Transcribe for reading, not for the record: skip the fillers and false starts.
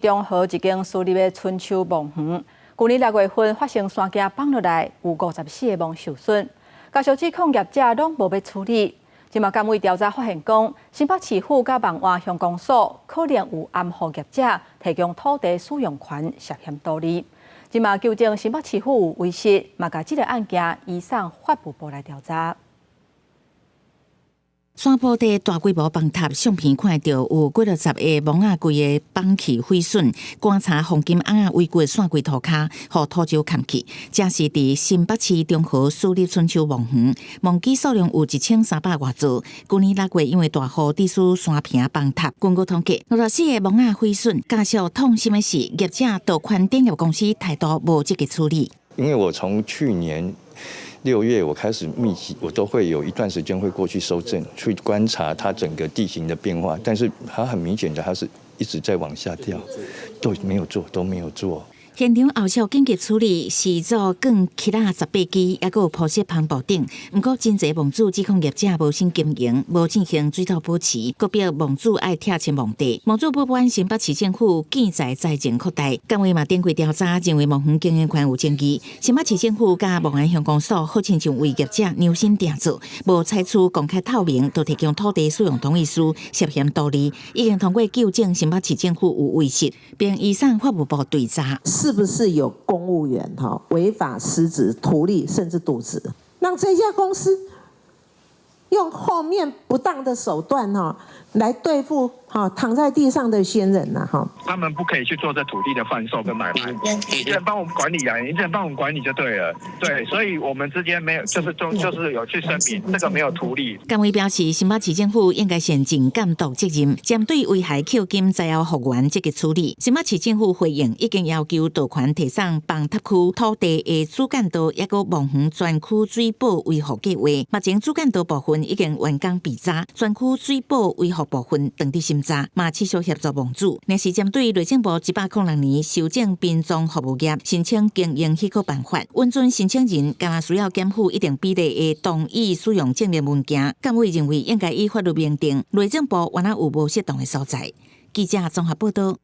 中和一間私立的春秋墓園，舊年六月份發生山崎崩落來，有五十四个墓受損，家屬指控業者攏無欲處理。這馬監委調查發現講，新北市府佮望安鄉公所可能有暗予業者提供土地使用權涉嫌圖利。這馬糾正新北市府有違失，嘛共這个案件移送法務部來調查。山坡地大規模崩塌，相片看著有幾落十个墓仔規个崩去毀損，棺柴黃金甕仔圍骨散規塗跤，予土石崁去。這是佇新北市中和私立春秋墓園，墓基數量有一千三百外座。舊年六月因為大雨，致使山坪崩塌。根據統計，五十四个墓仔毀損。家屬痛心的是，業者道寬典業公司態度無積極處理。因為我從去年6月我開始密集，我都會有一段時間會過去搜證，去觀察它整個地形的變化。但是它很明顯的，它是一直在往下掉，都沒有做，都沒有做。現場後續緊急處理是做鋼起拉十八支，抑閣有鋪設帆布頂。毋過真濟墓主指控業者無心經營，無進行水土保持，閣逼墓主愛拆遷墓地。墓主不滿新北市政府建在財政擴大，監委嘛展開調查，認為墓園經營權有爭議。新北市政府佮望安鄉公所好親像為業者量身訂做，無採取公開透明，就提供土地使用同意書，涉嫌圖利，已經通過糾正新北市政府有違失，並移送法務部追查。是不是有公務員哈違法失職、圖利甚至瀆職，讓這家公司用後面不當的手段哈來對付哈躺在地上的先人吶哈？他們不可以去做這土地的販售跟買賣，你只能幫我們管理啊，你只能幫我們管理就對了。對，所以我們之間沒有，就是就就是有去聲明，這個沒有圖利。監委表示，新北市政府應該善盡監督責任，針對危害扣金災後復原積極處理。新北市政府回應，已經要求道寬提送崩塌區土地的主幹道，抑閣墓園全區水保維護計劃。目前主幹道部分已經完工備查，全區水保維護部分正佇審查，嘛持續協助墓主。若是針對內政部一百空六年修正殯葬服務業申請經營許可辦法，允准申請人敢若需要檢附一定比例的同意使用證明文件。監委認為應該以法律明定，內政部原來有無適當的所在。記者綜合報道。